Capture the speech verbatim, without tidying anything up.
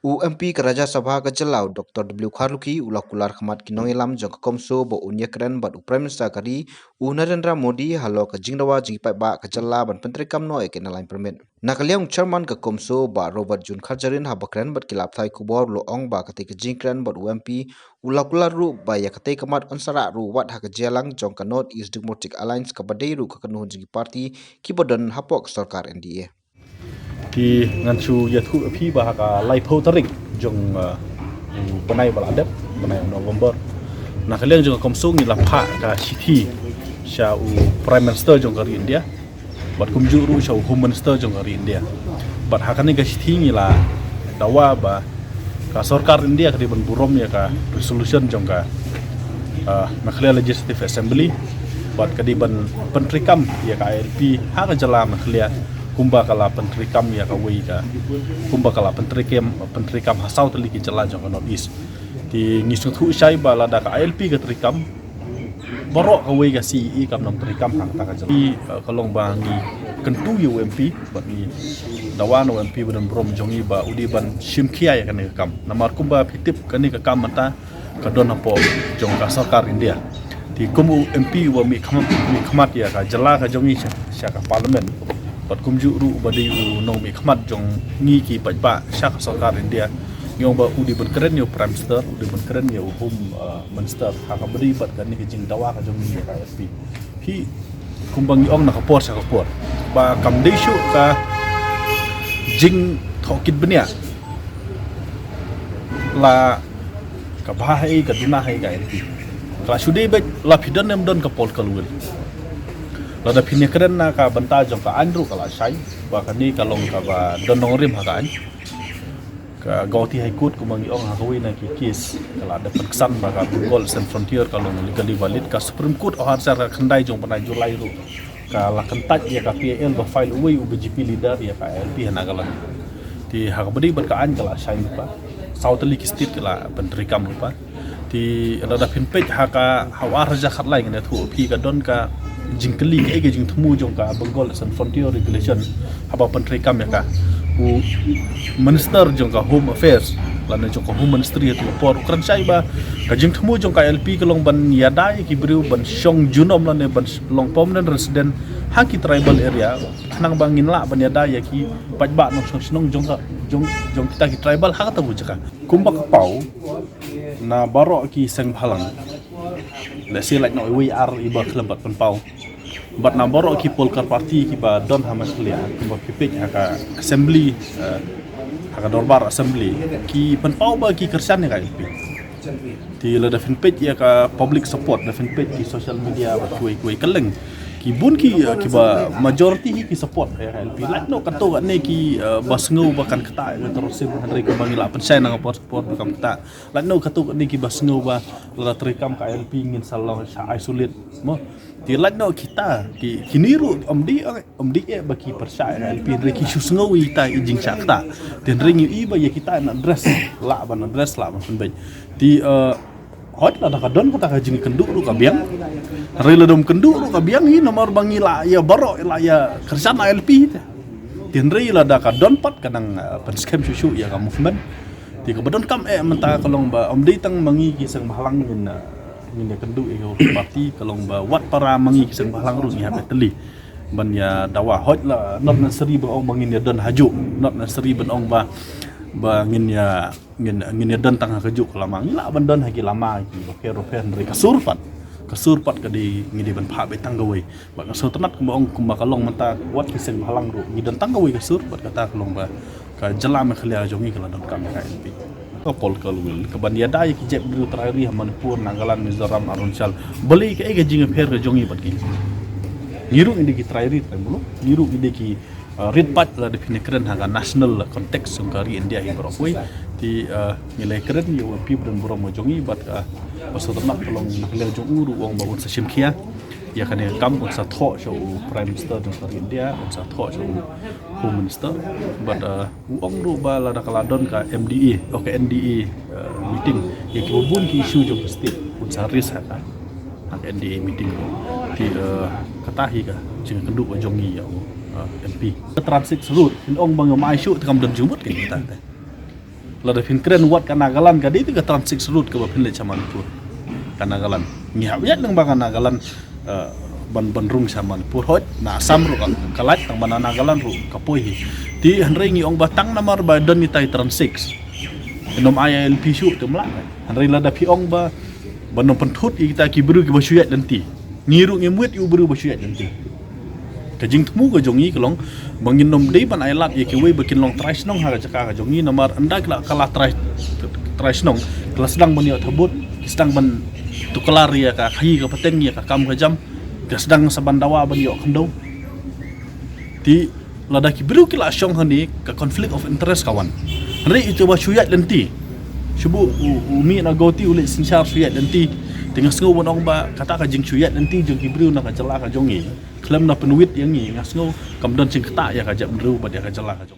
U M P ka Rajya Sabha ka jylla, u Doctor W Kharlukhi, u la kular khmat ki nongïalam jong ka CoMSO ba un ïakren bad u Prime Minister ka ri, u Narendra Modi, halor ka jingdawa jong ki paidbah ka jylla ban pyntreikam noh ïa ka Inner Line Permit. Na ka liang u Chairman ka CoMSO, Bah Robert June Kharjahrin, haba kren bad ki lad pathai khubor, u la ong ba katei ka jingkren bad u M P, u la kular ruh ba ïa katei ka mat yn sa rah ruh wat ha ka jingïalang jong ka North East Democratic Alliance kaba dei ruh ka kynhun jong ki party kiba don hapoh ka sorkar N D A. Te ngan shu ïathuh ïa phi ba ha ka laiphew tarik jong, uh, u bnai ba la dep, bnai November, na ka liang jong ka CoMSO ngi la phah ka shithi sha u Prime Minister jong ka ri India, bad kumjuh ruh sha u Home Minister jong ka ri India. Bad ha kane ka shithi ngi la dawa ba ka sorkar India ka dei ban burom ïa ka resolution jong ka, uh, Meghalaya Legislative Assembly, bad ka dei ban pyntreikam ïa ka I L P ha ka jylla Meghalaya kumba ka la pyntreikam ïa kawei ka, kumba ka la pyntreikam, pyntreikam ha saw tylli ki jylla jong ka North East. Te ngi sngewthuh shai ba lada ka I L P ka treikam, baroh kawei ka C A A kam nang treikam ha kata ka jylla. Te, uh, ka long ba ngi kyntu ïa u M P, bad ngi dawa na u M P ba don burom jong ngi ba u dei ban shim khia ïa kane ka kam. Namar kumba phi tip kane ka kam mynta ka don hapoh jong ka sorkar India. Te kum u M P uba mih khmat, mih khmat ïa ka jylla ka jong ngi sha, sha ka Parliament, bad kumjuh ruh uba dei u nongmihkhmat jong ngi ki paidbah sha ka sorkar India, ngi ong ba u dei ban kren ïa u Prime Minister, u dei ban kren ïa u Home, uh, Minister ha kaba dei bad kane ka jingdawa ka jong ngi ïa ka I L P. Phi, kumba ngi ong na ka por sha ka por ba kam dei shuh ka jingthoh kit bniah la ka bha ha i, ka duna ha i ka I L P. Ka la shu dei beit la phi don ne ym don ka political will. Lada phin ïakren na ka bynta jong ka aiñ ruh ka la shai ba kane ka long kaba don nongrim ha ka aiñ. Ka Guwahati High Court kumba ngi ong ha kawei na ki case ka la dep pynksan ba ka Bengal Assam Frontier ka long legally valid. Ka Supreme Court ha u arhajar khyndai jong u bnai July ruh ka la kyntait ïa ka P I L ba file uwei u B J P leader ïa ka I L P ha Nagaland. Te ha kaba dei bad ka aiñ ka la shai lypa, saw tylli ki state ki la pyntreikam lypa. Te lada phin peit ha ka, ha u arhajar khatlai ngan ïathuh phi ka don ka jingkylli kaei ka jingthmu jong ka Bengal Assam Frontier Regulation haba pyntreikam ïa ka. U Minister jong ka Home Affairs lane jong ka Home Ministry ha tu ka por u kren shai ba ka jingthmu jong ka I L P ka long ban ïada ïa ki briew ban shong junom lane ban sh-, long permanent resident ha ki tribal area, khnang ba ngin lah ban ïada ïa ki paidbah nongshong shnong jong ka, jong, jong kita ki tribal ha kata ka jaka. Kumba ka paw na baroh ki seng bhalang, lehse lait noh iwei ar iba khlem pat pynpaw. Bad na baroh ki political party kiba don ha Meghalaya, kumba phi peit ha ka assembly, eh, ha ka dorbar assembly, ki pynpaw ba ki kyrshan ïa ka I L P. Te lada phin peit ïa ka public support, lada phin peit ki social media bad kiwei kiwei kylleng, ki bun ki, eh, kiba majority hi ki support ïa ka I L P. Lait noh katto katne ki, eh, ba sngew ba kan ktah ïa ka terrorism, hynrei kumba ngi la pynshai na ka por sha ka por ba kam ktah. Lait noh katto katne kiba sngew ba lada treikam ka I L P ngin sa long, sa isolate, mo. Te lait noh kita, ki, kine ruh ym dei, ym dei eh ba ki pyrshah ïa ka I L P, hynrei ki shu sngew ïa kita i jingshah ktah. Te hynrei ngi i ba ïa kita yn address, lah ban address, lah ban pynbeit. Te, eh, hooid lada ka don kata ka jingkynduh ruh ka biang. Hynrei lada ym kynduh ruh ka biang hi, namar ba ngi la ïa baroh, la ïa kyrshan I L P te. Te hynrei lada ka don pat ka nang, eh, pynskhem shuh shuh ïa ka movement. Te kaba donkam eh mynta ka long ba ym dei tang ma ngi ki seng bhalang ngin, eh, ngin ïa kynduh ïa ka party, ka long ba wat para ma ngi ki seng bhalang ruh ngi hap ïa tylli ban ïa dawa. Hooid la not necessary ban ong ba ngin ïa don hajuh, not necessary ban ong ba, ba ngin ïa, ngin, ngin ïa don tang ha kajuh ka lama. Ngi lah ban don ha ki lama ki bapher bapher, hynrei ka sur pat, ka sur pat ka dei, ngi dei ban phah beit tang kawei. Bad nga sngewtynnat kumba ong, kumba ka long mynta wat ki seng bhalang ruh ngi don tang kawei ka sur, bad kata ka long ba ka jylla Meghalaya jong ngi ka la donkam ïa ka I L P. Ka political will ka ban ïada ïa ki jaitbynriew trai ri ha Manipur, Nagaland, Mizoram, Arunachal, balei, kaei ka jingïapher ka jong ngi bad ki? Ngi ruh ngi dei ki trai ri trai muluk, ngi ruh ngi dei ki, uh, rit pat lada phin ïakren ha ka national context jong ka ri India hi baroh kawei. Te, uh, ngi la ïakren ïa u M P ba don burom ka jong ngi bad, uh, ka sngewtynnat ka long na ka liang jong u ruh u ong ba un sa shim khia ïa kane ka kam, un sa thoh sha u Prime Minister jong ka ri India, un sa thoh sha u Home Minister. Bad, uh, u ong ruh ba lada ka la don ka M D A, oh, ka N D A, uh, meeting, ïa kiba bun ki issue jong ka state un sa raise ha ka, ha ka N D A meeting. Te, uh, kata hi ka jingkynduh ka jong ngi ïa u, uh, M P. Ka Trans Six Road, phin ong ba ngam ai shuh te kam don jingmut kein kata te. Lada phin kren wat ka Nagaland ka dei te ka Trans Six Road kaba phin leit sha Manipur. Ka Nagaland. Ngi hap ïaid lyngba ka Nagaland, eh, ban, ban rung sha Manipur. Hooid, na Assam ruh ka, ka lait, tang ba na Nagaland ruh ka poi hi. Te hynrei ngi ong ba tang namar ba don ïa ita i Trans Six. Ym ai I L P shuh te ym lah. Hynrei lada phi ong ba, ban ym pynthut ïa kita ki briew kiba shu ïaid lynti. Ngi ruh ngim wit ïa u briew ba shu ïaid lynti. Ka jingthmu ka jong ngi ka long ba ngin ym dei ban ai lad ïa kiwei ba kin long trai shnong ha ka jaka ka jong ngi namar ynda ki la, ka la trai, trai shnong, ki la sdang ban ïoh thabut, ki sdang ban tuklar ïa ka khaïi ka pateng, ïa ka kam ka jam, ki la sdang sa ban dawa ban ïoh khyndew. Te lada ki briew ki la shong hangne, ka conflict of interest ka wan. Hynrei ito ba shu ïaid lynti, shu buh u, u mih na Guwahati u leit synshar shu ïaid lynti. Te nga sngew ban ong ba kata ka jingshu ïaid lynti jong ki briew na ka jylla ka jong ngi, khlem da pynwit ïa ngi, nga sngew kam don jingktah ïa ka jaitbynriew bad ïa ka jylla ka jong ngi.